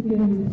Кэт.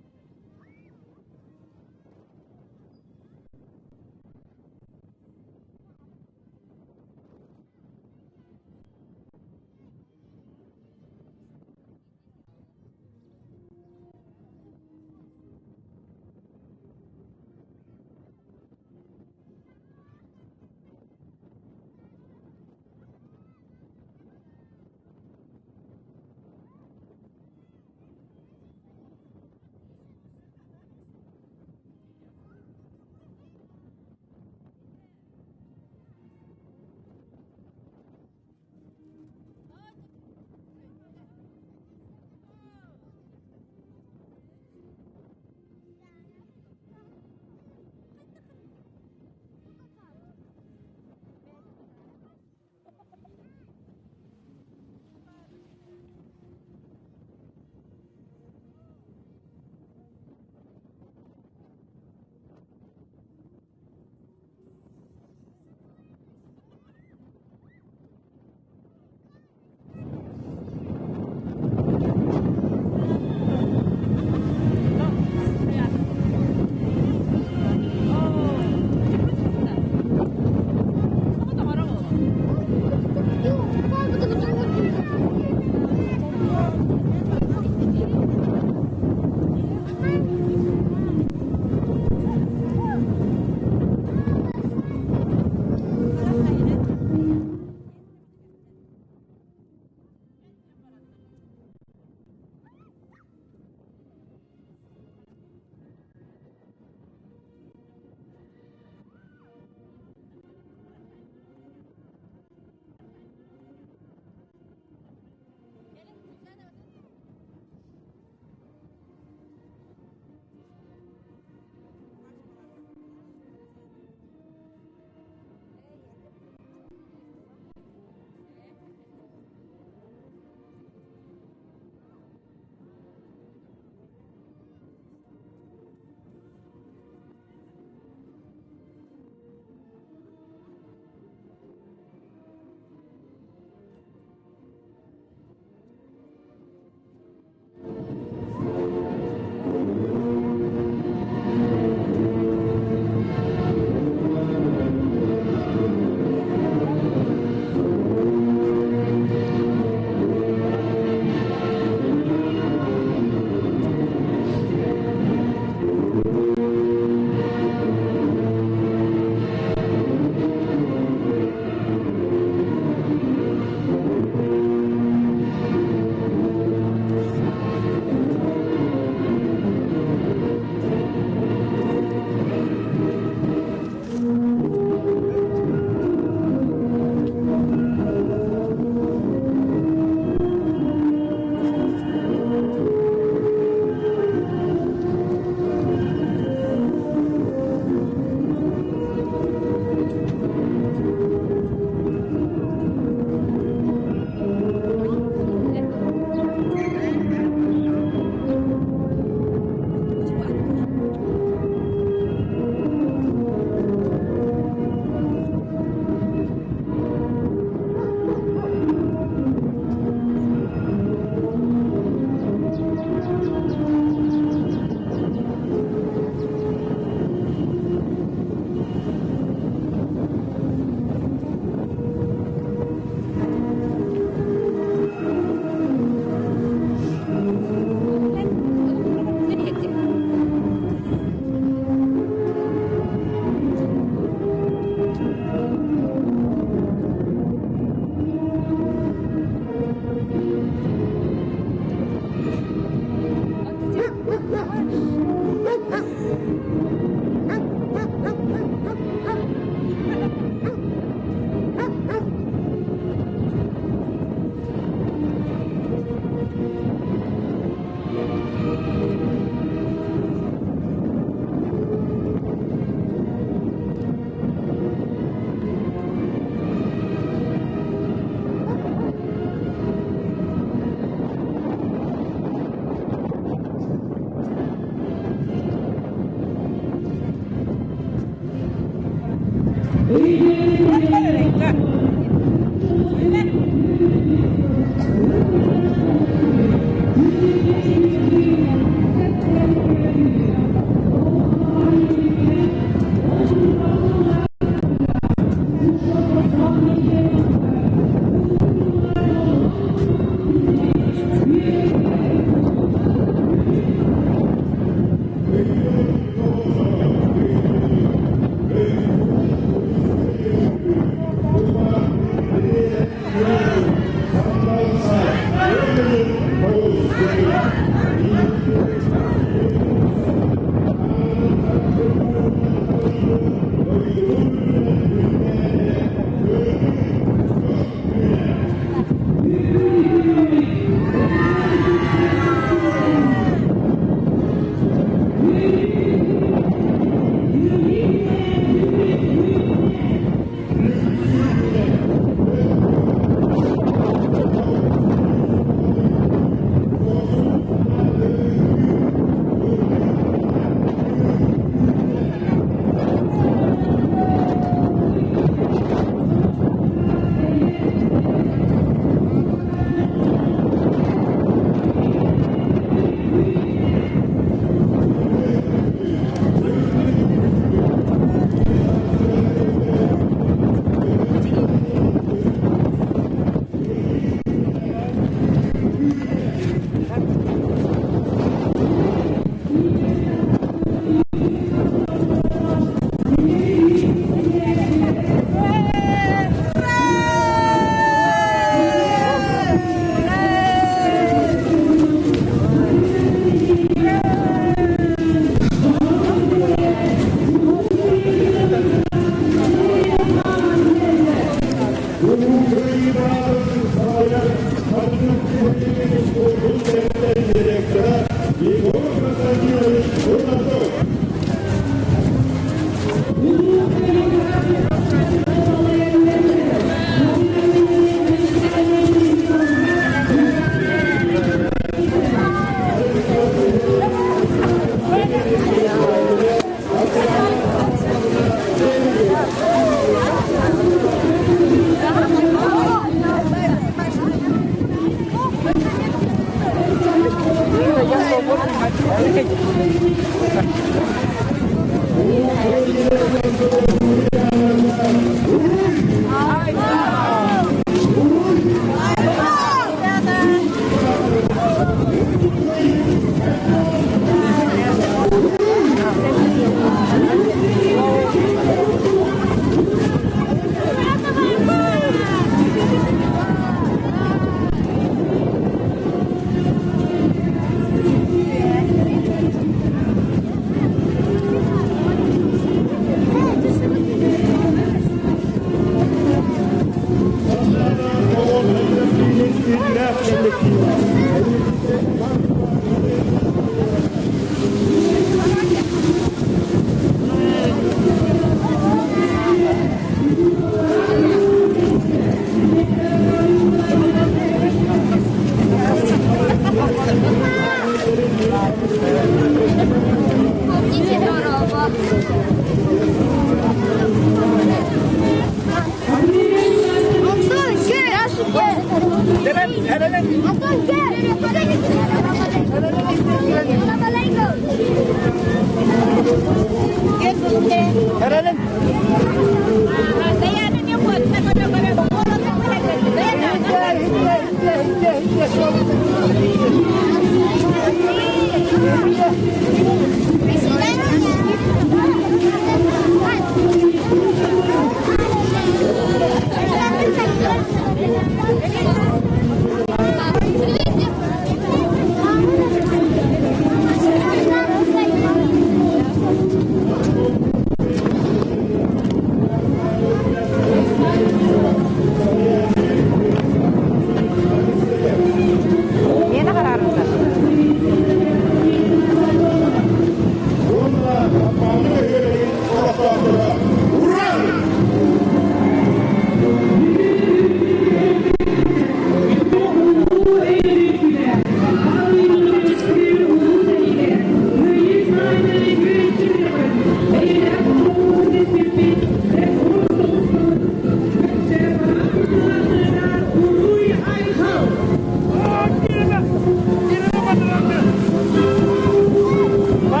Ура,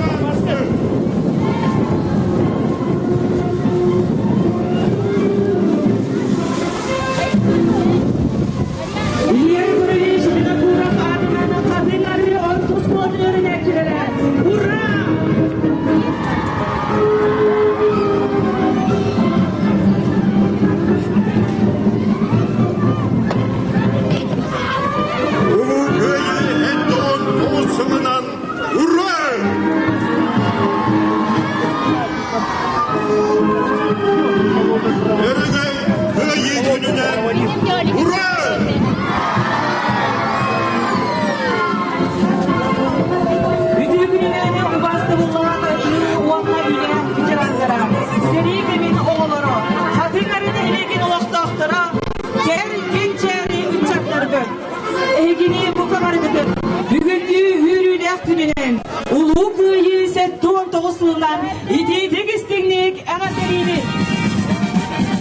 табаарыстар! Илья Егорович Винокуров аатынан хатыҥ-арыы орто оскуолатын үөрэнээччилэрэ Ура! Улуу Кыайыы эн тоҕус сылынан ура! Өрөгөй Кыайыы күнүнэн ура! Үтүө күнүнэн убаастабыллаах тыыл уонна үлэ ветераннара, сэрии кэмин оҕолоро, Хатыҥ-Арыы нэһилиэгин олохтоохторо, кэр кэнчээри ыччаттарбыт! Эһигини бука барыгытын бүгүҥҥү үөрүүлээх күнүнэн Улуу Кыайыы 79 сылынан итиитик истиҥник эҕэрдэлиибит!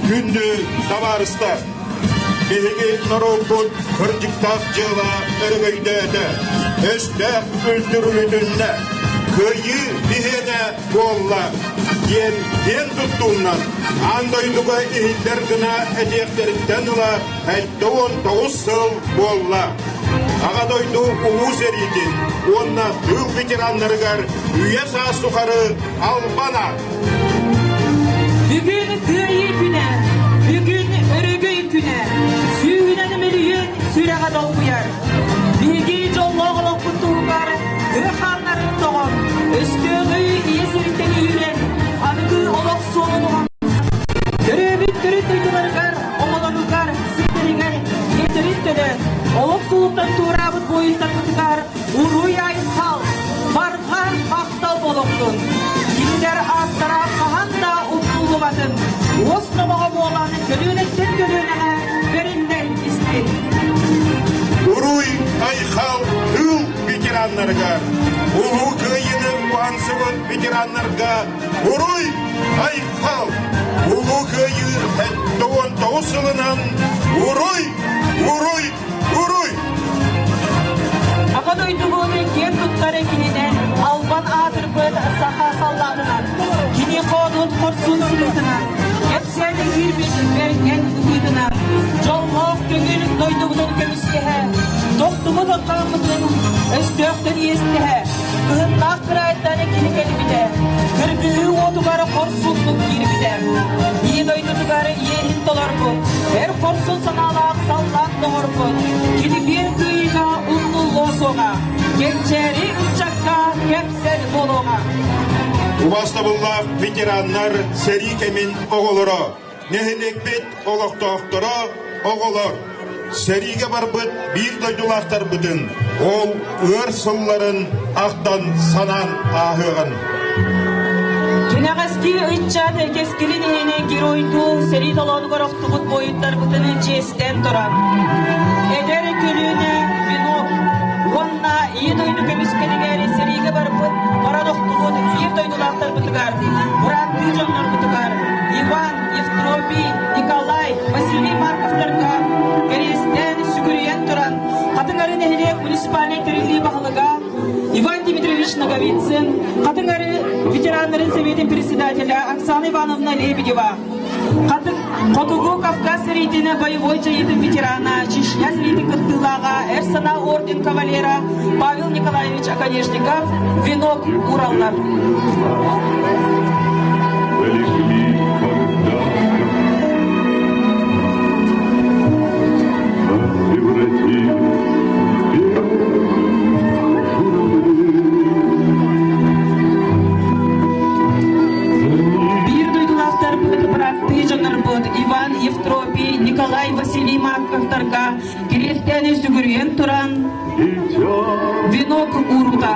Күндү табаарыстар! Биһиги норуоппут кырдьыктаах дьыала өрөгөйдөөтө, өстөөх үлтүрүлүтүннэ, кыайыы биһиэнэ буолла диэн киэн туттууннан аан дойдуга иһиллэр гына этиэхтэриттэн ыла 79 сыл буолла. Аҕа дойду Улуу сэриитин уонна тыыл ветераннарыгар үйэ-саас тухары албан аат! Бүгүн Кыайыы күнэ, бүгүн Өрөгөй күнэ, сүүһүнэн мөлүйүөн сүрэҕэ долгуйар. Биһиги дьоллоох олохпут туһугар тыа хааннарын тоҕон, өстөөҕү ийэ сириттэн үүрэн, аныгы олох суолун уһансан, төрөөбүт төрүт дойдуларыгар, оҕолоругар, сирдэригэр иэтэрин төлөөн, олох суолуттан туораабыт буойуттарбытыгар уруй-айхал, барҕа махтал буолуохтун! Кинилэр ааттара хаһан да умнуллубатын, уос номоҕо буолан көлүөнэттэн көлүөнэҕэ бэриллэн истин! Уруй, айхал, тыыл ветераннарыгар, Улуу Кыайыыны уһансыбыт ветераннарга уруй, айхал! Улуу Кыайыы 79 сылынан уруй, уруй, уруй! Аҕа дойдубун киэн туттар кининэн албан аатырбыт саха саллаатынан, кини хоодут хорсун сырыытынан, кэпсээн киирбит бэргэн ытыытынан, дьоллоох көҥүл дойдубутун көмүскэһэ, тохтубут отхааммытын өстөөхтөн иэстэһэ, кыһыннаах кыраайдан кини кэлбитэ, кыргыһыы уотугар хорсуннук киирбитэ. Ийэ дойдутугар иэһин толорбут, эр хорсун санаалаах саллаат доҕорбут, кини биир кыайыыга умнуллуо суоҕа, кэнчээри ыччакка кэпсэл буолуоҕа. Убаастабыллаах ветераннар, сэрии кэмин оҕолоро, нэһилиэкпит олохтоохторо, оҕолор, сэриигэ барбыт биир дойдулаахтарбытын ол ыар сылларын ахтан санаан ааһыаҕын. Кэнэҕэски ыччат кэскилин иһини геройдуу сэрии толоонугар охтубут буойуттарбытын чиэстээн туран, эдэр көлүөнэ венок уонна Ийэ дойду көмүскэлигэр сэриигэ барбыт баран охтубут биир дойдулаахтарбытыгар, бырааттыы дьоннорбутугар Иван, Евтропий, Николай, Василий Марковтарга кэриэстээн сүгүрүйэн туран, Хатыҥ-Арыы нэһилиэк муниципальнай тэриллии баһылыга Иван Дмитриевич Ноговицын, Хатыҥ-Арыы ветераннарын сэбиэтин председателя Оксана Ивановна Лебедева, Хатыҥ Хотугу Кавказ сэриитин боевой дьайыытын ветерана, Чечня сэриитин кыттыылааҕа, Эр санаа орден кавалера Павел Николаевич Оконешников венок уураллар. Биир дойдулаахтарбыт, быраттыы дьоннорбут Иван Евтропий, Николай Василий Марковтарга кириэстэни сүгүрүйэн туран венок уурбута.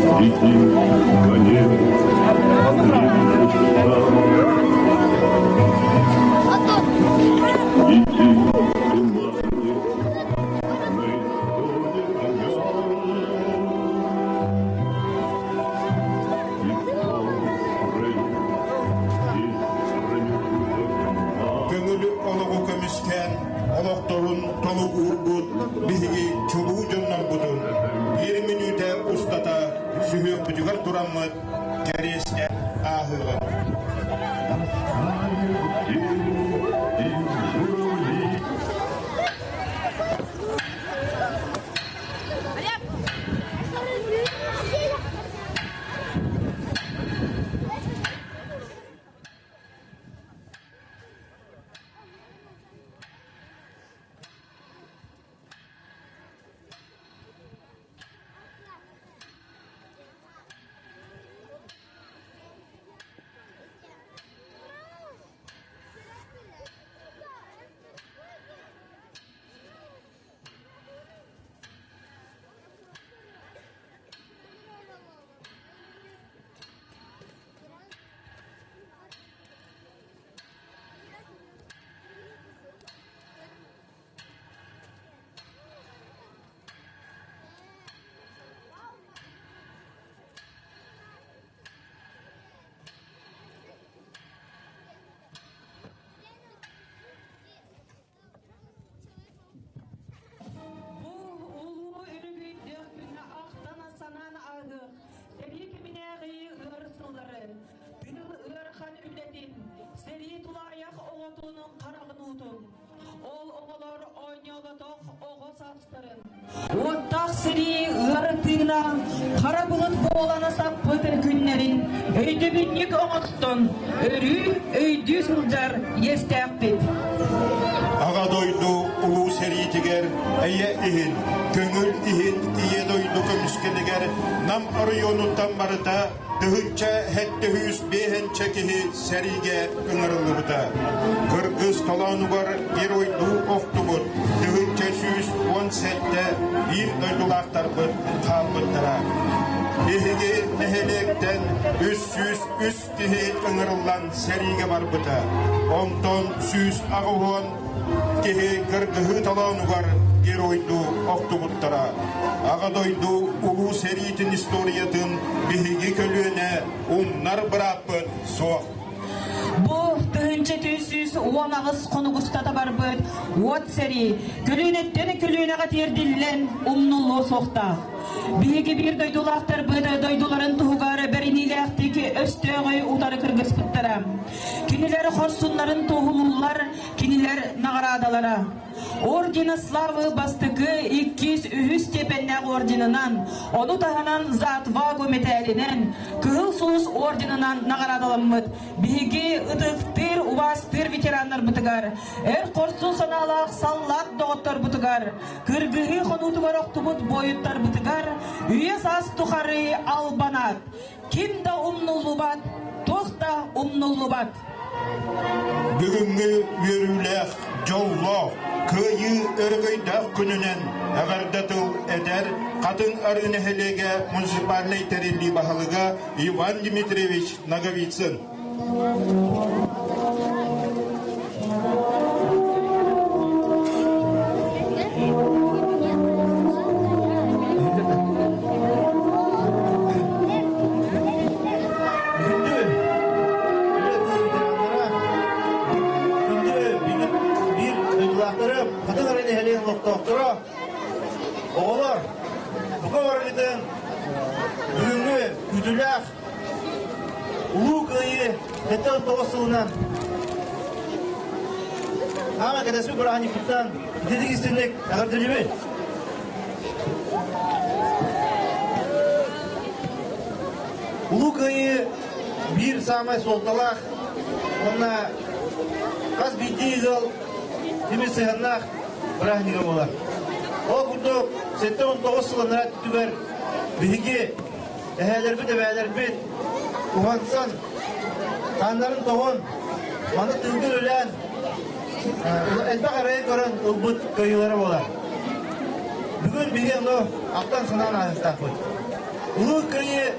Летит конец, Летит в тумане на исходе Көҥүл олоҕу көмүскээн, олохторун толук уурбут биһиги чулуу дьоннорбутун биир мүнүүтэ устата сүһүөхпүтүгэр тураммыт кэриэстээн ааһыаҕыҥ. Бу улуу өрүһүйдэх күнэ ахтан-санаан ааһыах, сэрии кэминээҕи ыар сыллары, тыыл ыарахан үлэтин, сэрии тулаайах оҕотун хараҕын уутун, ол оҕолор оонньооботох оҕо саастарын, уоттаах сэрии ыар тыына хара былыт буолан саппыт күннэрин өйдөбүнньүк оҥостон өрүү өйдүү сылдьар иэстээхпит. Аҕа дойду улуу сэриитигэр эйэ иһин, көҥүл иһин Ийэ дойду көмүскэлигэр Нам оройуонуттан барыта 1705 киһи сэриигэ ыҥырыллыбыта. Кыргыз толоонугар геройдуу охтубут 1117 биир дойдулаахтарбыт хаалбыттара. Биһиги нэһилиэктэн 303 киһи ыҥырыллан сэриигэ барбыта. Онтон 180 киһи кыргыһыы толоонугар геройдуу охтубуттара. Аҕа дойду Улуу сэриитин историятын биһиги көлүөнэ умнар бырааппыт суох. Бу 1318 хонук устата барбыт уот сэрии көлүөнэттэн көлүөнэҕэ тиэрдиллэн умнуллуо суохтаах. Биһиги биир дойдулаахтарбыт дойдуларын туһугар бэриниилээхтик өстөөҕү утары кыргыспыттара. Кинилэр хорсуннарын туоһулууллар, кинилэр наҕараадалара. Ордена Славы бастакы, иккис, үһүс степеннээх орденынан, ону таһынан За отвагу мэтээлинэн, Кыһыл Сулус орденынан наҕараадаламмыт биһиги ытыктыыр, убаастыыр ветераннарбытыгар, эр хорсун санаалаах саллаат доҕотторбутугар, кыргыһыы хонуутугар охтубут буойуттарбытыгар үйэ-саас тухары албан аат, ким да умнуллубат, туох да умнуллубат. Бүгүҥҥү үөрүүлээх, дьоллоох, кыайыы өрөгөйдөөх күнүнэн эҕэрдэ тыл этэр Хатыҥ Арыы нэһилиэгэ муниципальнай тэриллии баһылыга Иван Дмитриевич Ноговицын. Күндү үлэ ветераннара, күндү биир дойдулаахтары, Хатыҥ Арыы нэһилиэгин олохтоохторо, оҕолор, бука барыгытын бүгүҥҥү күүтүүлээх Улуу Кыайыы 79 сылынан Аама кэтэспит бырааһынньыкпыттан ититик истинник эҕэрдэлиибин! Улуу Кыайыы биир саамай суолталаах уонна хас биирдии ыал тимир сыһыаннаах бырааһынньыга буолар. Ол курдук 79 сыл анараа өттүгэр биһиги эһээлэрбит, эбээлэрбит уһансан, хааннарын тоҕон, маны тыылга үлэлээн, элбэх эрэйи көрөн ылбыт кыайыылара буолар. Бүгүн биһиги ону ахтан санаан ааһыахтаахпыт. Улуу Кыайыы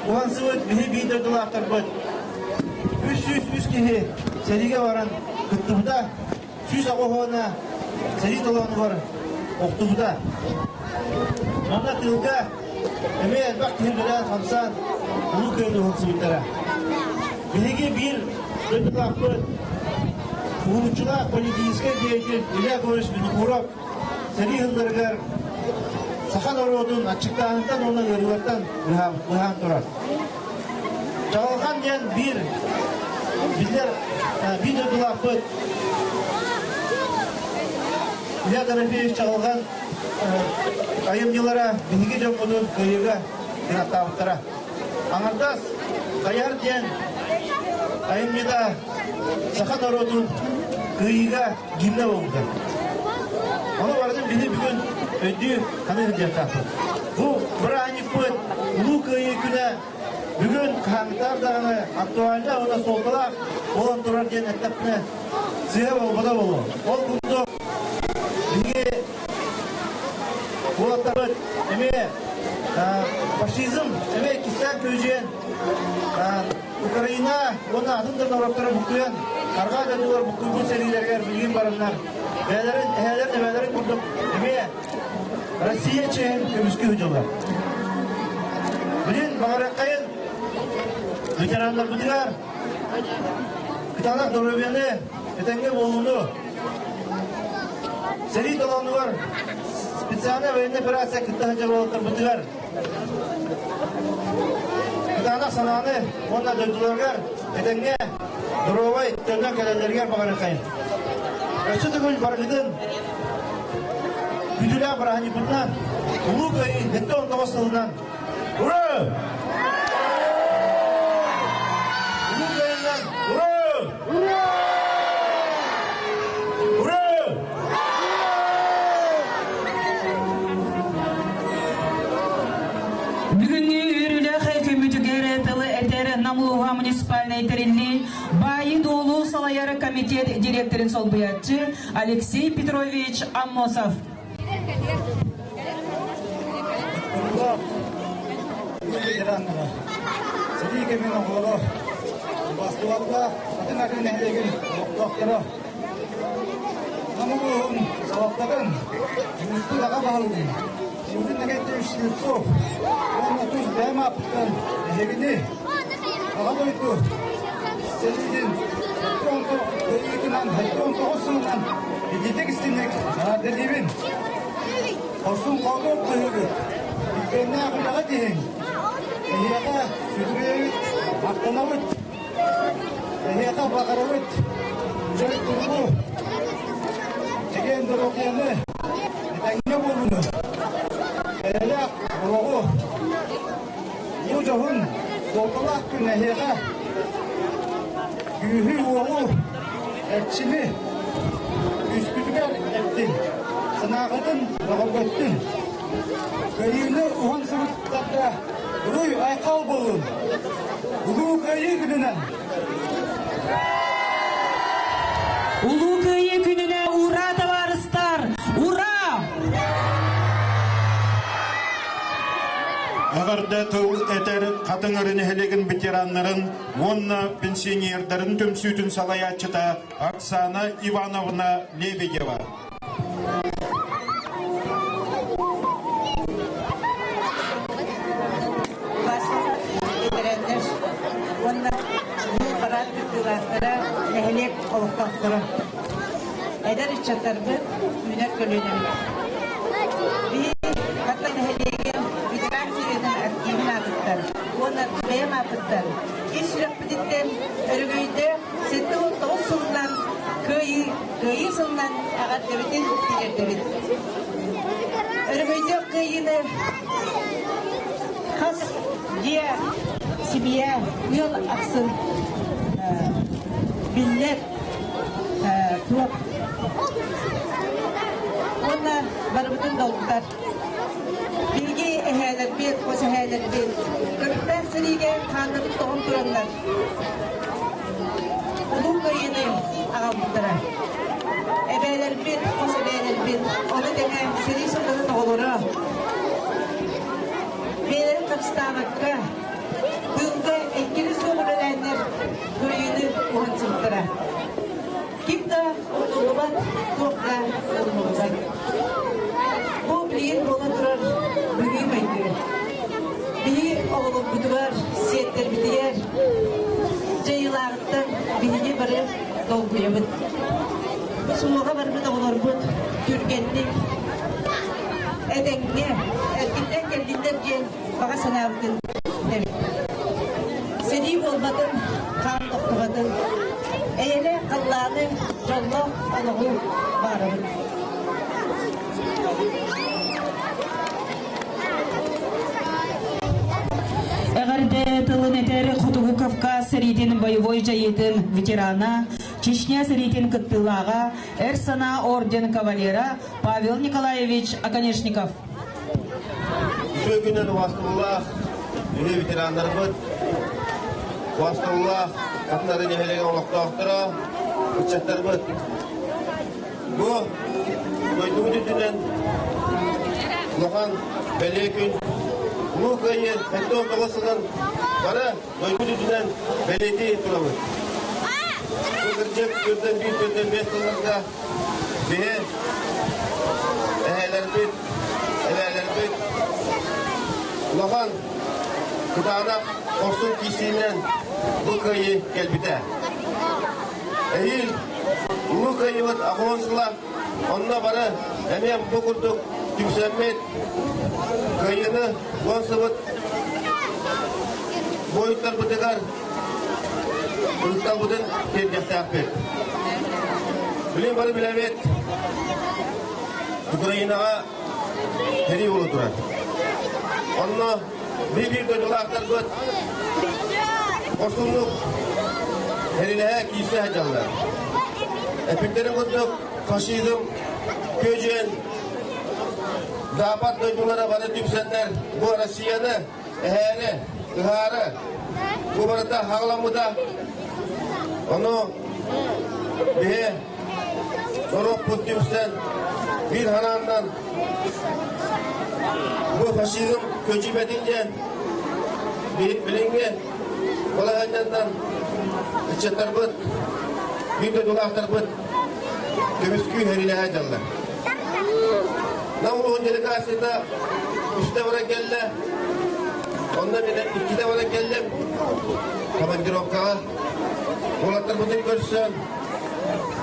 уһансыбыт биһи биир дойдулаахтарбыт 303 киһи сэриигэ баран кыттыбыта, 108 уона сэрии толоонугар охтубута. Манна тыылга эмиэ элбэх киһи үлэлээн-хамсаан Улуу Кыайыыны уһансыбыттара. Биһиги биир дойдулаахпыт уһулуччулаах политическай деятель Илья Егорович Винокуров сэрии сылларыгар саха норуотун аччыктааһынтан уонна ыарыылартан быһаан турар. Чаҕылхан диэн биир биллэр биир дойдулаахпыт Илья Дорофеевич Чаҕылхан айымньылара биһиги дьоммутун кыайыыга кынаттаабыттара. Аҥардас Хайар диэн айымньыта саха норуотун кыайыыга гимнэ буолбута. Ону барытын биһи бүгүн өйдүү саныы сылдьыахтаахпыт. Бу бырааһынньыкпыт Улуу Кыайыы күнэ бүгүн хаһааҥҥытааҕар даҕаны актуальна уонна суолталаах буолан турар диэн эттэхпинэ сыыһа буолбата буолуо. Ол курдук биһиги уолаттарбыт эмиэ фашизм эмиэ кистээн күөдьүйэн Украина уонна атын да норуоттары буккуйан, арҕаа дойдулар буккуйбут сэриилэригэр билигин бараннар, бэйэлэрин эһээлэрин эбээлэрин курдук эмиэ Россия чиэһин көмүскүү сылдьаллар. Билин баҕарыаххайын ветераннарбытыгар кытаанах доруобуйаны, этэҥҥэ буолууну, сэрии толоонугар специальная военная операция кытта сылдьар уолаттарбытыгар Кытаанах санааны уонна дойдуларыгар этэҥҥэ доруобай төннөн кэлэллэригэр баҕарыаххайын. Өссө төгүл барыгытын күтүлээх бырааһынньыкпытынан Улуу Кыайыы 79 сылынан Ура! Улуу Кыайыынан Ура! Ура! Ура! Бүгүҥҥү үөрүүлээх көмүтүгэр тылы этэр Намлууһа муниципальнай тэриллии баайы-дуолу салайар комитет директорын солбуйааччы Алексей Петрович Аммосов. Сэрии кэмин оҕолоро, бастыбалла атын атын нэһилиэгин олохтоохторо Нам улууһун салалтатын Юрий аҕа баһылыгын Юрий Иннокентьевич Слепцов уонна тус бэйэм ааппыттан эһигини Аҕа дойду сэриитин 79 сылынан итиитик истиҥник эҕэрдэлиибин! Хорсун хоодуот быһыыгыт, илбиэннээх үлэҕит иһин эһиэхэ сүгүрүйэбит, махтанабыт! Эһиэхэ баҕарабыт чөл туругу, чэгиэн доруобуйаны, этэҥҥэ буолууну, эрэлээх олоҕу, бу дьоһун суолталаах күн эһиэхэ күүһү-уоҕу, эрчими үспүтүгэр эттин, санааҕытын бөҕөргөттүн. Кыайыыны уһан сырыттарга уруй-айхал буоллун! Улуу Кыайыы күнүнэн! Улуу Кыайыы күнүнэ ура, табаарыстар! Ура! Эҕэрдэ тыл этэр Хатыҥ Өрү нэһилиэгин ветераннарын уонна пенсионердарын түмсүүтүн салайааччыта Оксана Ивановна Лебедева. Бэтэрээннэр уонна улуу параад кыттыылаахтара, нэһилиэк олохтоохторо. Эдэр ыччаттарбыт, үүнэр көлүөнэбит. Биһи Хатта нэһилиэгин ветеран советын активын аатыттан уонна бэйэм ааппыттан ис сүрэхпититтэн өрөгөйдөөх 79 сылынан Кыайыы, Кыайыы сылынан эҕэрдэбитин тириэрдэбит. Өрөгөйдөөх кыайыыны хас дьиэ, семья, ыал ахсын биллэр туох уонна барыбытын долгутар. Биһиги эһээлэрбит, хос эһээлэрбит көрүктээх сэриигэ хааннарын тоҕон тураннар Улуу Кыайыыны аҕалбыттара. Эбээлэрбит, хос эбээлэрбит, ону тэҥэ сэрии сылларын оҕолоро бэйэлэрин харыстаабакка, тыылга эҥкилэ суох үлэлээннэр кыайыыны уһансыбыттара. Ким да умнуллубат, туох да умнуллубат. Бу билигин буола турар быһыы-майгы. Биһи оҕолорбутугар, сиэттэрбитигэр дьайыылааҕыттан биһиги бары долгуйабыт. Бу суоҕа барбыт оҕолорбут түргэнник этэҥҥэ эргиллэн кэллиннэр диэн баҕа санаабытын эбит. Сэрии буолбатын, хаан тохтубатын, эйэлээх халлааны, дьоллоох олоҕу баҕарабыт. Эҕэрдэ тылын этэр Хотугу Кавказ сэриитин боевой дьайыытын ветерана, Чечня сэриитин кыттыылааҕа, Эр санаа орден кавалера Павел Николаевич Оконешников. Үтүө күнүн убастабыллаах үлэ ветераннарбыт, убастабыллаах Хатынары нэһилиэгин олохтоохторо, ыччаттарбыт. Бу дойдубут үрдүнэн улахан бэлиэ күн Улуу Кыайыы 79 сылын бары дойдубут үрдүнэн бэлиэтии турабыт. Бу кырдьык үрдэн биир төрдөн биэс сылларга биһи эһээлэрбит, эбээлэрбит улахан кытаанах хорсун киирсиинэн бу кыайыы кэлбитэ. Эһиил Улуу Кыайыыбыт аҕыһын сыла онно бары эмиэ бу курдук түмсэммит Кыайыыны уонсубут буойуттарбытыгар ытыктабытын тиэрдиэхтээхпит. Билин бары билэбит, Украинаҕа сэрии буола турар. Онно биир дойдулаахтарбыт хорсуннук эрилэһэ киирсэ сылдьаллар. Эппиттэрин курдук фашизм күөдьүйэн Запад дойдулара бары түмсэннэр бу Россияны эһээри, ыһаары бу барыта хаҕыламмыта. Ону биһи норуоппут түмсэн биир ханааннан бу фашизм көдьүүбэтин диэн билиҥҥи балаһыанньаннан ыччаттарбыт, биир дойдулаахтарбыт көмүскүү сэриилэһэ дьаллар. Нам улууһун делегацията үстэ баран кэллэ. Онно мен иккитэ баран кэллим. Командировкаҕа. Уолаттарбытын көрсөн,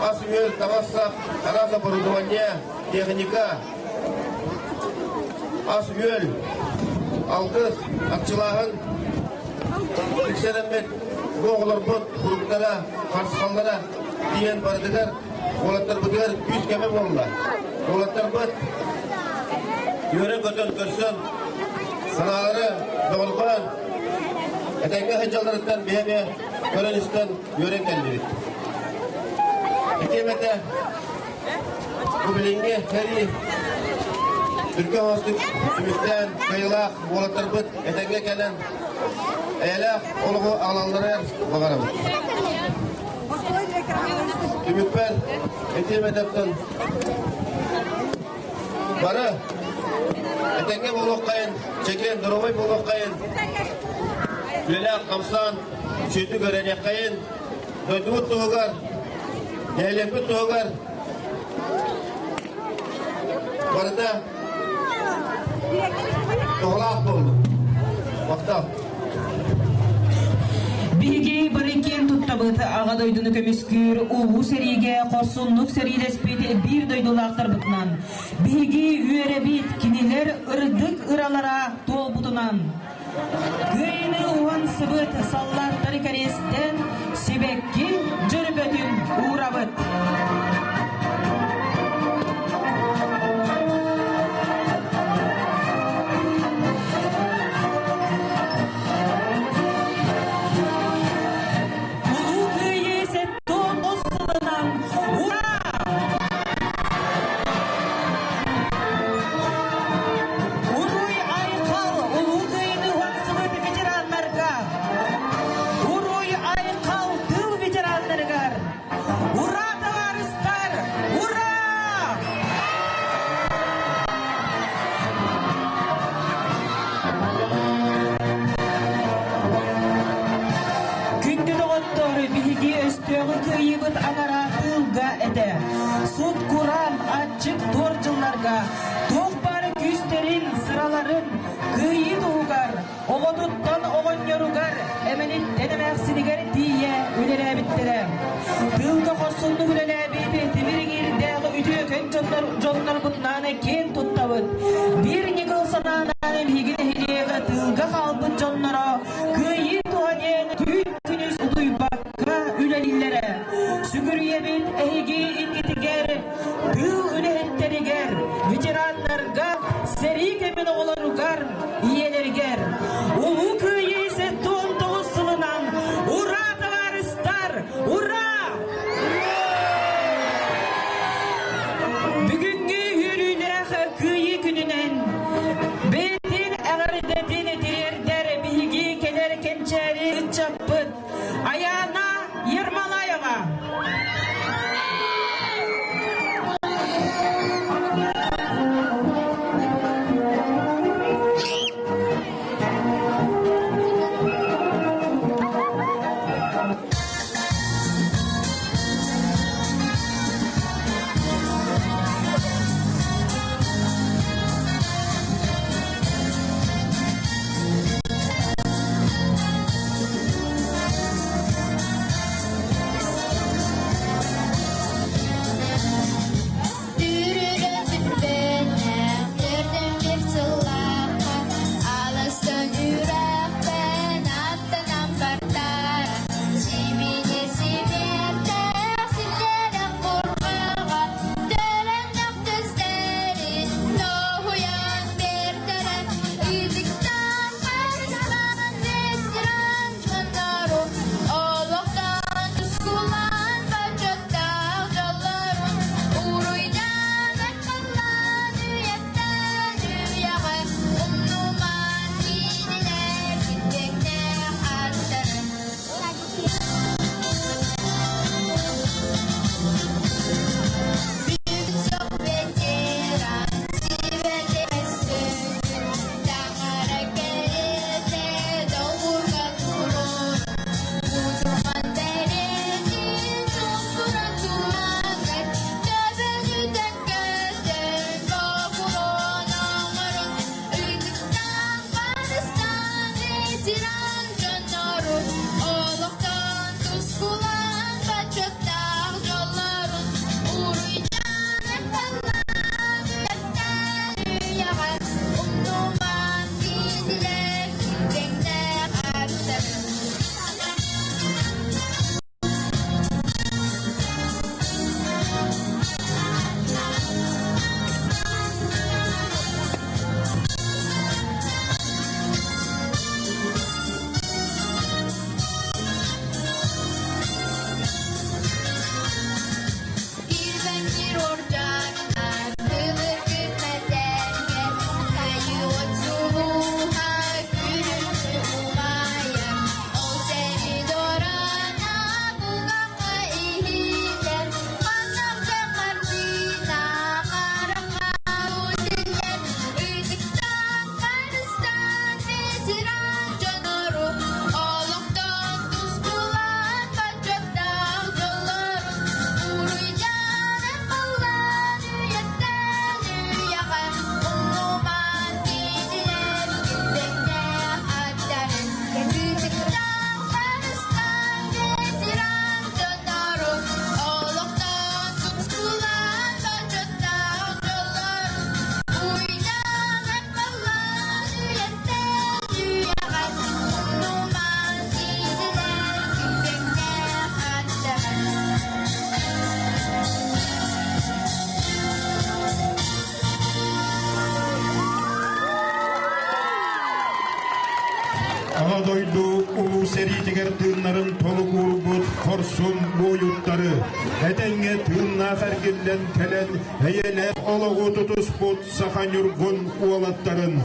ас-үөл, таҥас-сап, араас оборудование, техника, ас-үөл, алгыс, арчылааһын тиксэрэммит бу оҕолорбут куруктара, харысхаллара тиийэн барытыгар уолаттарбытыгар күүс-көмө буолла. Уолаттарбыт үөрэн-көтөн көрсөн, санаалары бөҕөргөөн, этэҥҥэ сылдьалларыттан биһи эмиэ көрөн-истэн үөрэн кэллибит. Ити этэ бу билиҥҥи сэрии түргэн оҕустук түмүктээн кыайыылаах уолаттарбыт этэҥҥэ кэлэн эйэлээх олоҕу аҕалалларыгар баҕарабыт. Түмүкпэр этиэм этэптэн бары этэҥҥэ буолуоххайын, чэгиэн доруобай буолуоххайын, үлэлээх хамсаан сүөтү көрөниэххэйин, дойдубут туһугар, нэһилиэкпит туһугар барыта туһалаах буоллун. Махтал. Биһиги бары киэн туттабыт Аҕа дойдуну көмүскүүр улуу сэриигэ хорсуннук сэриилэспит биир дойдулаахтарбытынан. Биһиги үөрэбит кинилэр ырдык ыралара туолбутунан. Кыайыыны уһансыбыт саллааттары кэриэстэн сибэкки дьөрбөтүн уурабыт. Улуу Кыайыы 79 сылынан ура! Уруй айхал Улуу Кыайыыны уһансыбыт ветераннарга! Уруй айхал тыл ветераннарыгар! Ура, табаарыстар! ылбыт анара тыылга этэ. Сут-кураан, аччык туор дьылларга туох бары күүстэрин, сыраларын кыайыы туһугар, оҕотуттан оҕонньоругар, эмэниттэн эмээхсинигэр тиийэ үлэлээбиттэрэ. Тыылга хорсуннук үлэлээбит тимир иҥиирдээх үтүөкэн дьоннор дьоннорбутунаан киэн туттабыт. Биир ньыгыл санаанан биһиги нэһилиэк тыылга хаалбыт дьонноро кыайыы туһа диэн түүн күнүс утуйбакка үлэлииллэрэ. Сүгүрүйэбит эһиги иннитигэр, тыыл үлэһиттэригэр, ветераннарга, сэрии кэмин оҕолоругар, ийэлэригэр. Улуу Кыайыы 79 сылынан Ура, табаарыстар! Ура! Бүгүҥҥү үөрүүлээх Кыайыы күнүнэн бэйэтин эҕэрдэтин тириэрдэр биһиги кэлэр кэнчээри ыччаппыт Айаана Ермолаева. Түүрүлэппиттээх төрдүн бир сыллаахха аластан үрэхпэн аттанан бартара сибине сибиэрдээх силлэрэх курбаҕа төлөннөх түстэрин тоһуйан биэртэрэ ытыктаан харыстаан ветеран дьоннору олохтон тускулаан бочуоттаах дьоллорун уруйдаан айхаллаан үйэттэн үйэҕэ умнуман кинилэр килбиэннээх ааттарын. Бүгүн ветеран сибэтиэс Таҥара кэриэтэ долгурга турун, Мутурҕан бэриэтин чуҥкуран тураҥҥар, Төбөнүтэн көтөн бокулуон оҥорун, Ытыктаан харыстаан ветеран дьоннорун, Олохтон тускулаан бочуоттаах дьоллорун, Уруйдаан айхаллаан үйэҕэ умнуман кинилэр килбэҥнээх ааттарын. Килбэҥниир уордьаннар былыргы мэтээлгэр Кайыот сулуһа күрүлгү умайар Ол сэрии дорана кулгахха иһиллэр Ханнык да хартыына харахха тиллэр Ытыктаан харыстаан ветеран дьоннору Олохтон тускулаан бочуоттаах дьоллорун Уруйдаан айхаллаан үйэттэн үйэҕэ умнуман кинилэр килбэҥнээх аттарын Ытыктаан харыстаан ветеран дьоннору олохтон тускулаан бочуоттаах дьоллорун Уруйдаан айхаллаан үйэттэн үйэҕэ умнуман кинилэр килбэҥнээх аттарын. Аҕа дойду Улуу сэриитигэр тыыннарын толук уурбут хорсун буойуттары, этэҥҥэ тыыннаах эргиллэн кэлэн эйэлээх олоҕу тутуспут саха ньургун уолаттарын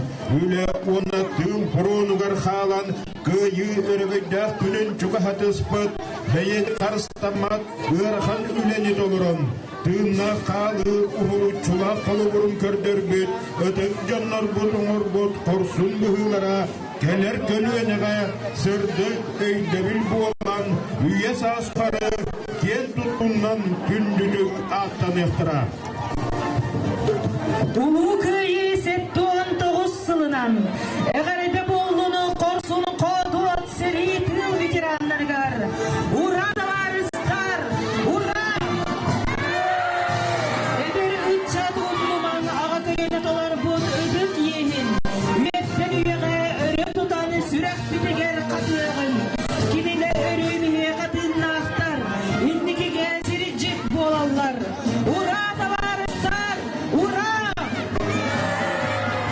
үлэ уонна тыыл фронугар хаалан кыайыы өрөгөйдөөх күнүн чугаһатыспыт бэйэни харыстаммат ыарахан үлэни толорон тыыннаах хаалыы уһулуччулаах холобурун көрдөрбүт ытык дьоннорбут оҥорбут хорсун быһыылара. кэлэр көлүөнэҕэ сырдык өйдөбүл буолан үйэ саастары киэн туттунан күндүтүк ааттаныахтара. Улуу Кыайыы 79 сылынан эҕэрдэ буоллуну хорсун хоодуот сэрии тыыл ветераннарыгар! Ура, табаарыстар! Ура! Эдэр ыччат умнумаҥ аҕа көлүөнэ толорбут ытык иэһин үйэттэн үйэҕэ өрө тутан сүрэхпитигэр хатыаҕын! Кинилэр өрүү биһиэхэ тыыннаахтар, инникигэ сирдьит буолаллар! Ура, табаарыстар! Ура!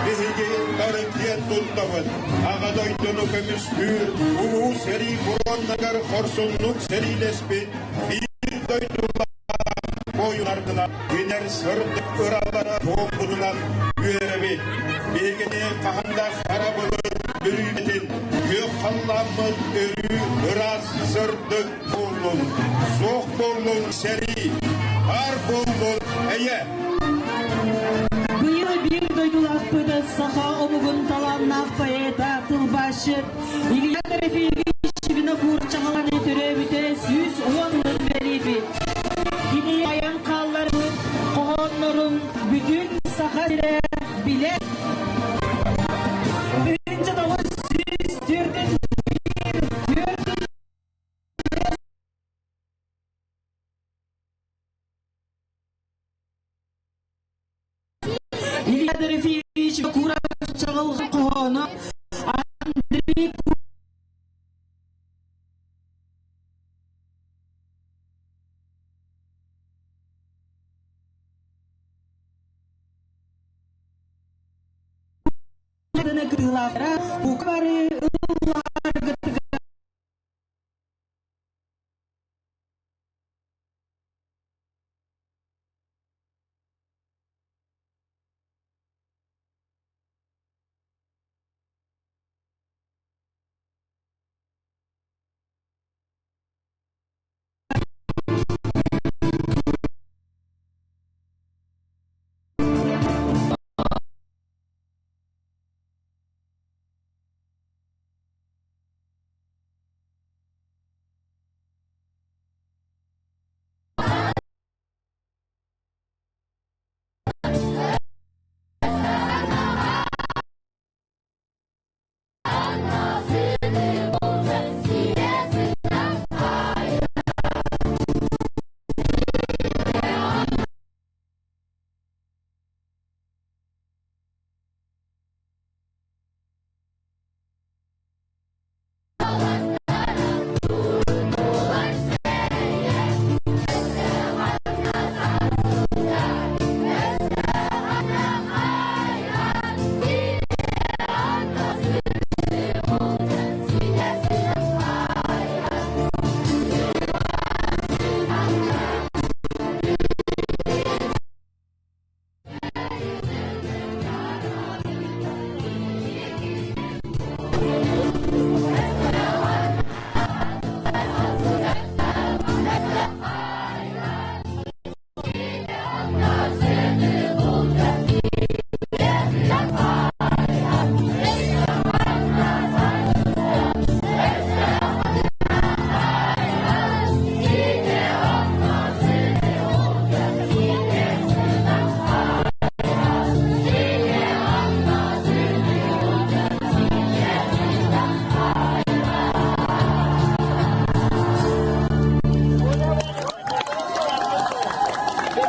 Биһиги бары киэн туттабыт, Аҕа дойдуну көмүскүүр улуу сэрии фроннагар хорсуннук сэриилэспит биир дойдулаах буойунаргынан кинилэр сырдык ыралара туолбутунан үөрэбит. Биһигини хаһан да хара былыт бүрүйбэтин, күөх халлааммыт өрүү ыраас сырдык буоллун, суох буоллун сэрии, баар буоллун эйэ! Быйыл биир дойдулаахпыт саха омугун талааннаах поэта, тылбаасчыт Илья Дорофеевич Винокур Чаҕыланы төрөөбүтэ 110 сылын бэлиэтиир. Кини айан хаалларбыт хоһооннорун бүтүн Саха сирэ билэр. 1904 Илья Дорофеевич Куров Чаҕылҕан хоһооно Андрей Кытыылаахтара бука бары ыллааргытыгар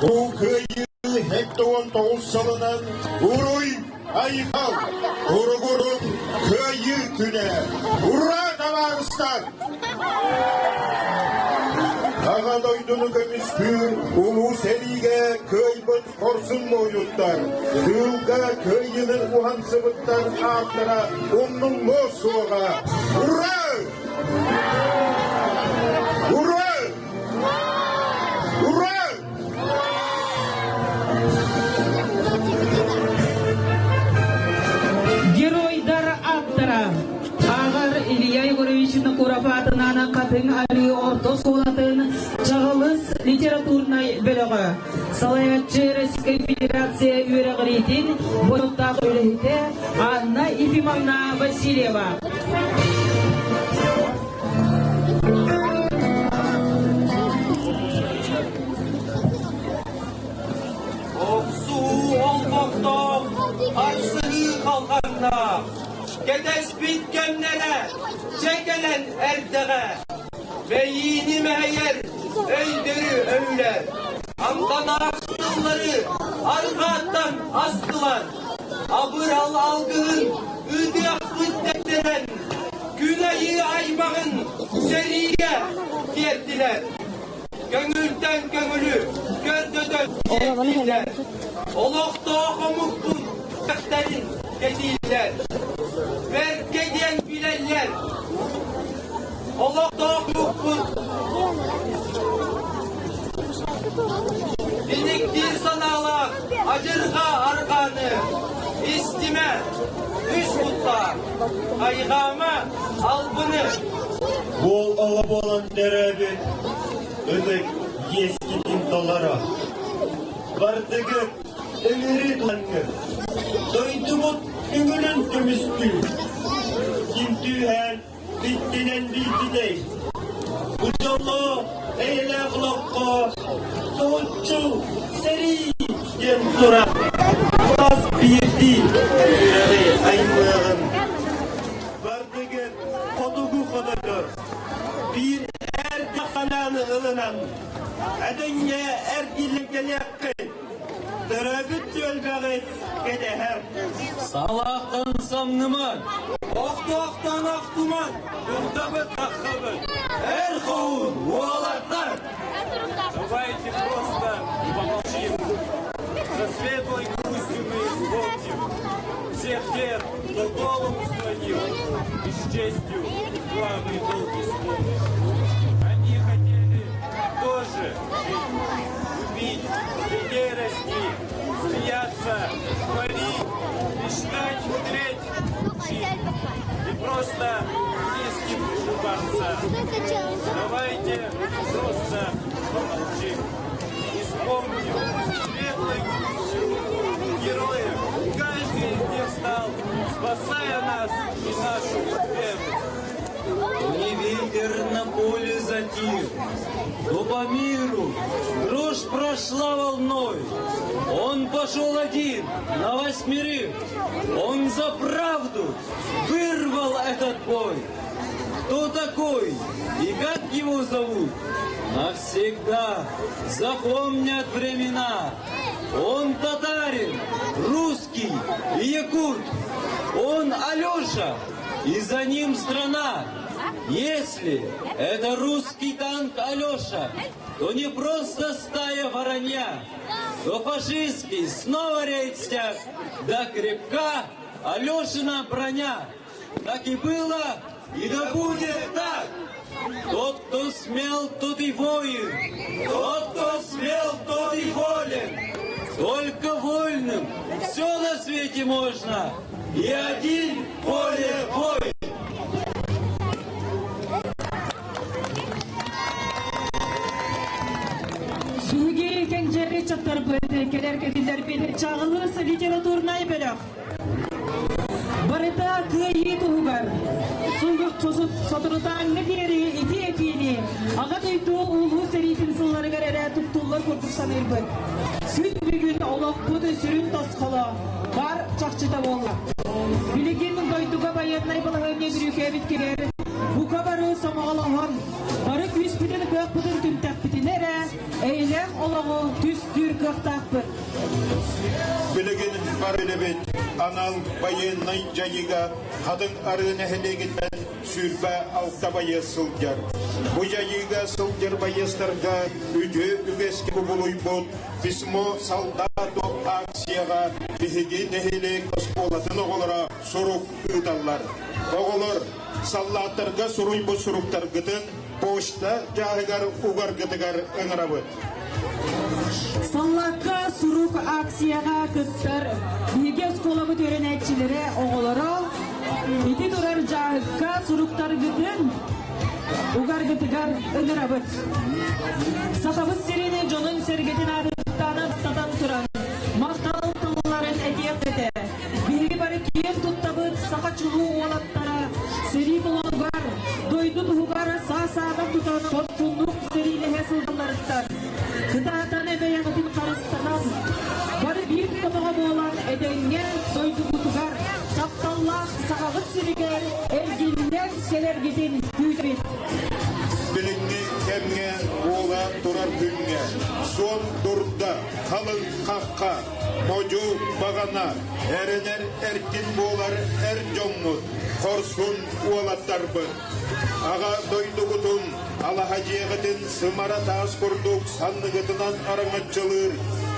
Бу кыайыы 79 сылынан Уруй Айхал! Уругурун Кыайыы күнэ! Ура, табаарыстар! Аҕа дойдуну көмүскүүр улуу сэриигэ кыайбыт хорсун буойуттар, тыылга кыайыыны уһансыбыттар ааттара умнуллуо суоҕа. Ура! Ура! Ура! Геройдар аттара Ааҕар Илья Егорович. Ефимович Винокуров аатынан Хатыҥ Арыы орто оскуолатын Чаҕылыс литературнай бөлөҕө, салайааччы Российскай Федерация үөрэҕириитин бочуоттаах үлэһитэ Анна Ефимовна Васильева. Охсуу олбохтоох, харсыһыы халҕаннаах, кэтэспит кэмнэрэ дьэ кэлэн эрдэҕэ. Мэйиини мэһэйэр, өйдөрү өҥүлэр, амтанаах тыллары арҕааттан астылар. Абырал алгыһын ыытыахпыт дэттэрэн, күн айыы аймаҕын сэриигэ тиэртилэр. Көҥүлтэн көҥүлү көрдөтөн тиэртилэр. Олохтоох омукпун кэхтэрин кэтииллэр. Бэркэ диэн билэллэр. Олохтоох омукпут Биниктиир санаалаах адьырҕа арҕааны истимэ, үс куттаах, хайҕаама албыны. Буол оҕо буолан төрөөбүт ытык иэскитин толоро. Бардыгыт ыҥырыы тулаҥҥыт, дойдубут көҥүлүн көмүскүү. Ким түүһээн биттинэн билбитэй, бу дьолло эйэлээх олоххо соһуччу сэрии диэн сурах хас биирдии сүрэҕи аймыаҕын. Бардыгыт хотугу хотойдор биир эрдэ санааны ылынан этэҥҥэ эргиллэн кэлиэххит, төрөөбүт түөлбэҕит кэтэһэр. Салаахтан самныман, охтоохтон ахтыман, курдабыт таххабыт, эр хоһуун уолаттар! Давайте просто помолчим. За светлой грустью мы вспомним всех тех, кто голову склонил и с честью главный долг исполнил. Они хотели тоже жить, любить, детей расти, смеяться, творить, мечтать, мудреть, жить. И просто не с кем приживаться. Давайте просто помолчим и вспомним светлой грустью героев. Каждый из них стал, спасая нас и нашу веру. Не ветер на поле затих, то по миру дрожь прошла волной. Он пошел один на восьмерых, он за правду вырвал этот бой. Кто такой и как его зовут, навсегда запомнят времена. Он татарин, русский и якут. Он Алеша, и за ним страна. Если это русский танк Алеша, то не просто стая воронья, то фашистский снова рейд стяг, да крепка Алешина броня. Так и было, и да будет так. Тот, кто смел, тот и воин. Тот, кто смел, тот и волен. Только вольным все на свете можно. И один поле бой. Биһиги кэнчээри ыччаттарбыт, кэлэр кэкиллэрбит Чаҕылыс литературнай бөлөх. Барыта кыайыы туһугар соторутааҥҥы диэри ити этиини Аҕа дойду Улуу сэриитин сылларыгар эрэ туттуллар курдук саныырбыт. Күн бүгүн олохпут сүрүн тосхоло бар чахчыта буолла. Билигин дойдуга байыаннай балаһыанньа бүрүүкээбит кэмигэр бука бары сомоҕолоһон, бары күүспүтүн-кыахпытын түмтэхпитинэ эрэ эйэлээх олоҕу түстүүр кыахтаахпыт. Билигин бары үлэбит анал байыаннай дьайыыга Хатыҥ Арыы нэһилиэгиттэн 26 байыас сылдьар. Бу дьайыыга сылдьар байыастарга үтүө үгэскэ кубулуйбут «Письмо солдату» акцияҕа биһиги нэһилиэк оскуолатын оҕолоро сурук ыыталлар. Оҕолор саллааттарга суруйбут суруктаргытын почта дьааһыгар угаргытыгар ыҥырабыт. Саллаакка сурук акцияҕа кыттар биһиги оскуолабыт үөрэнээччилэрэ, оҕолоро. Ити турар дьааһыкка суруктаргытын угаргытыгар ыҥырабыт. Сахабыт сирин дьонун-сэргэтин аатыттан аттатан туран, махтал тылларын этиэх этэ. Биһиги бары киэн туттабыт саха чулуу уолаттара сэрии толонугар, дойду туһугар саа-саабын тутан хорсуннук сэриилэһэ сылдьалларыттан, кытаатан эбэйэҕитин харыстанан, бары биир тоһоҕо буолан этэҥҥэ дойдубутугар, тапталлаах Сахабыт сиригэр эргиллэн кэлэргитин күүтэбит. Билиҥҥи кэмҥэ буола турар күҥҥэ суон дурда, халыҥ хахха, модьу баҕана, эрэнэр эркин буолар эр дьоммут, хорсун уолаттарбыт. Аҕа дойдугутун, алаһа дьиэҕитин сымара таас курдук санныгытынан араҥаччылыыр,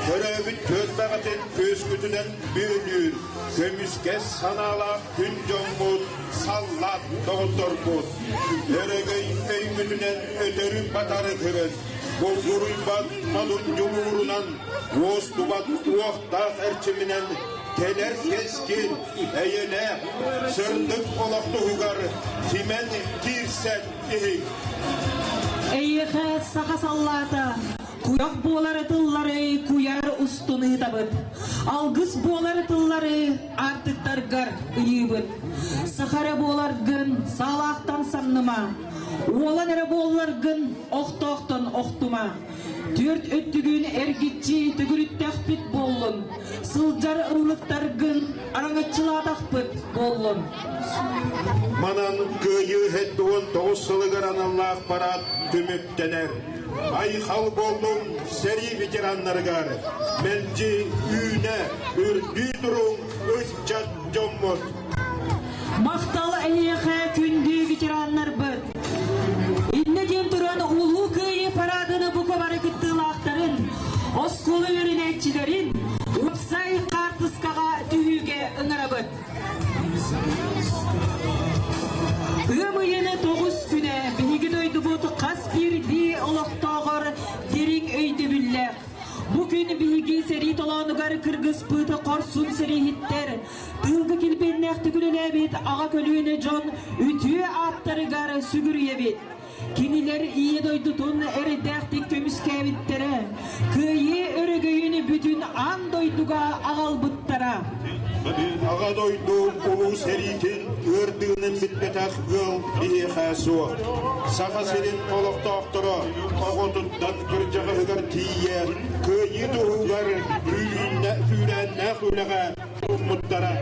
төрөөбүт түөлбэҕитин күөскүтүнэн бүөлүүр, көмүскэс санаалаах күн дьоммут, саллаат доҕотторбут. Өрөгөй өйгүтүнэн өтөрү-батары көрөн, булгуруйбат модун дьулуурунан, уостубат уохтаах эрчиминэн кэлэр кэскил, эйэлээх, сырдык олох туһугар кимэн киирсэн иһиҥ. Эйиэхэ саха саллаата Куйах буолар тыллары куйар устун ыытабыт. Алгыс буолар тыллары аартыктаргар ыйыыбыт. Саха эрэ буоларгын саалаахтан самныма. Уолан эрэ буолларгын охтоохтон охтума. Түөрт өттүгүн эргиччи төгүрүттэхпит буоллун. Сылдьар ыллыктаргын араҥаччылаатахпыт буоллун. Манан Кыайыы 79 сылыгар аналлаах парад түмүктэнэр. Айхал буоллун сэрии ветераннарыгар, мэлдьи үүнэ, үрдүү туруҥ ыччат дьоммут! Махтал эһиэхэ күндү ветераннарбыт! Иннэ диэн туран Улуу Кыайыы парадын бука бары кыттыылаахтарын, оскуола үөрэнээччилэрин уопсай хаартыскаҕа түһүүгэ ыҥырабыт. Ыам ыйын тоҕус күнэ биһиги дойдубут хас биирдии олохтооҕор дириҥ өйдөбүллээх. Бу күн биһиги сэрии толоонугар кыргыспыт хорсун сэрииһиттэр, тыылга килбиэннээхтик үлэлээбит аҕа көлүөнэ дьон үтүө ааттарыгар сүгүрүйэбит. Кинилэр Ийэ дойдутун эрэйдээхтик көмүскээбиттэрэ, Кыайыы өрөгөйүн бүтүн аан дойдуга аҕалбыттара. Аҕа дойду Улуу сэриитин ыардыынын билбэтэх ыал биһиэхэ суох. Саха сирин олохтоохторо оҕотуттан кырдьаҕаһыгар тиийэ Кыайыы туһугар күүрээннээх үлэҕэ туруммуттара.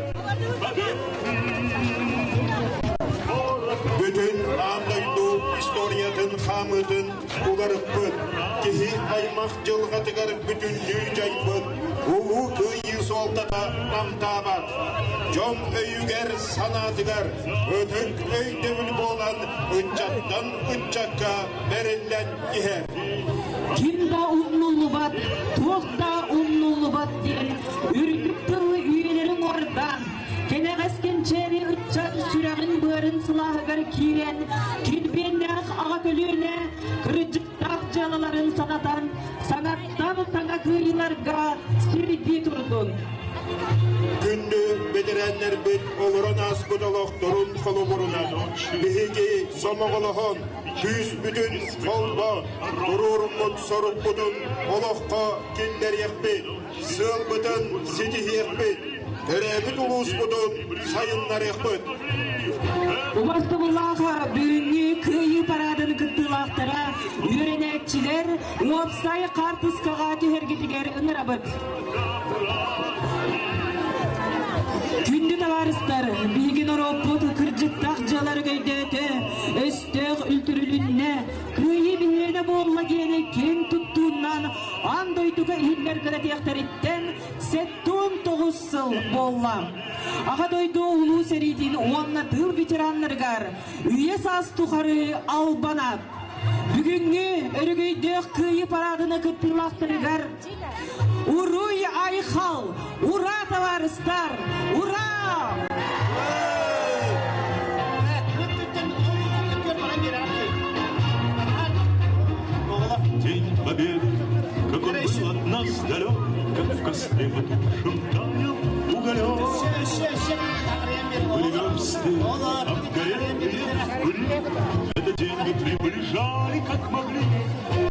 Бүтүн аан дойду историятын хаамыытын уларыппыт, киһи аймах дьылҕатыгар бүтүннүү дьайбыт Улуу Кыайыы суолтата намтаабат. Дьон өйүгэр-санаатыгар ытык өйдөбүл буолан ыччаттан ыччакка бэриллэн иһэр. Ким да умнуллубат, туох да умнуллубат диэн үрдүк тылы үйэлэрин уордаан, кэнэҕэс кэнчээри ыччат сүрэҕин-быарын сылааһыгар киирэн, килбиэннээх аҕа көлүөнэ кырдьыктаах дьыалаларын санатан, саҥаттан саҥа кыайыыларга сирдии турдун. Күндү бэтэрээннэрбит олорон ааспыт олохторун холобурунан биһиги сомоҕолоһон, күүспүтүн холбоон, туруоруммут сорукпутун олоххо киллэриэхпит, сыалбытын ситиһиэхпит, төрөөбүт улууспутун сайыннарыахпыт. Убастабыллаах бүгүҥҥү Кыайыы параадын кыттыылаахтара, үөрэнээччилэр уопсай хаартыскаҕа түһэргитигэр ыҥырабыт. Күндү табаарыстар, биһиги норуоппут кырдьыктаах дьыалары өйдөөтө, өстөөх үлтүрүлүннэ, кыайыы биһиэнэ буолла диэни киэҥ туттууннан аан дойдуга иһиллэр гына диэхтэриттэн 79 сыл буолла. Аҕа дойду Улуу сэриитин уонна тыыл ветераннарыгар үйэ саас тухары албан аат. Бүгүҥҥү өрөгөйдөөх Кыайыы параадына кыттыылаахтарыгар Уруй айхал! Ура, табаарыстар! Ура! День Победы, как он был от нас далек, Как в костре потухшем таял уголек. Мы версты. Этот день мы приближали, как могли.